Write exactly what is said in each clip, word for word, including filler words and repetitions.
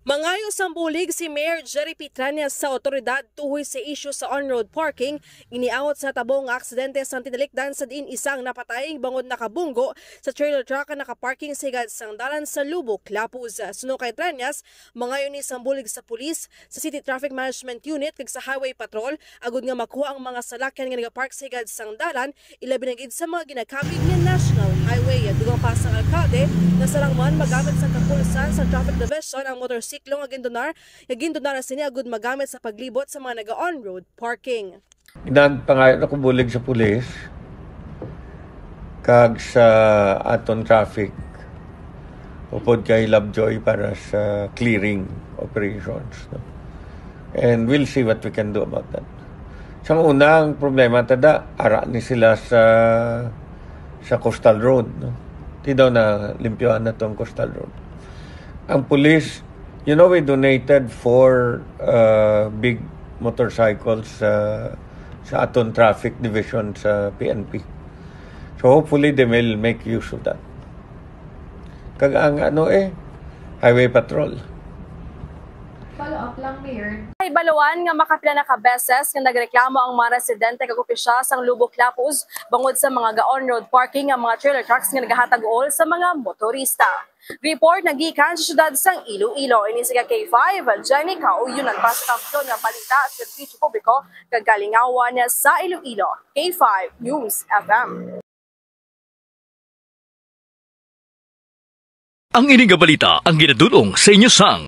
Mangayo sang bulig si Mayor Jerry P. Treñas sa awtoridad tuhoy sa isyu sa on-road parking, iniawat sa natabo nga aksidente sang tinalikdan sa diin isa ang napatay bangod nakabunggo sa trailer truck nga nakaparking sa higad sang dalan sa Lubok, Lapuz. Suno kay Treñas, mangayo ni sang bulig sa pulis, sa City Traffic Management Unit kag sa Highway Patrol agud nga makuha ang mga salakyan nga nagapark sa higad sang dalan, ilabi na gid sa mga ginakabig nga National Highway. Dugang pa sang alkalde nga sarang man magamit sang kapulsan sa Traffic Division ang motorsiklo nga gindonar, nga gindonar sini agud magamit sa paglibot sa mga naga-on-road parking. Nagpangayo na ko bulig sa pulis kag sa aton traffic upod kay Lovejoy para sa clearing operations, no? And we'll see what we can do about that. Sa una, ang problema, tada, ara ni sila sa sa coastal road, no? Ti daw na limpyohan na tong coastal road. Ang police, you know, we donated four uh, big motorcycles sa sa aton traffic division sa P N P. So hopefully they will make use of that. Kag ang ano eh, highway patrol. Ay baluan nga makapila na ka beses nga nagreklamo ang mga residente kag opisyal sang Lubok Lapuz bangod sa mga ga-on-road parking nga mga trailer trucks nga nagahatag uol sa mga motorista. Report nagikan sa siyudad sang Iloilo. Ini si K five, Jenny Kauyunan para sa Kampiyon nga Balita, Serbisyo Publiko kag Kalingawan sa Iloilo. K five News F M. Ang ini nga balita ang ginadul-ong sa inyo sang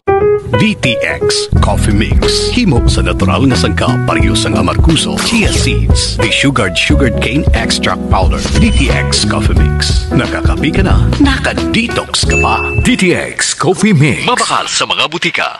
D T X Coffee Mix. Himo sa natural nga sangkap, pareho sang amargoso, chia seeds, desugared sugarcane extract powder. D T X Coffee Mix. Nakakape ka na, naka-detox ka pa. D T X Coffee Mix. Mabakal sa mga butika.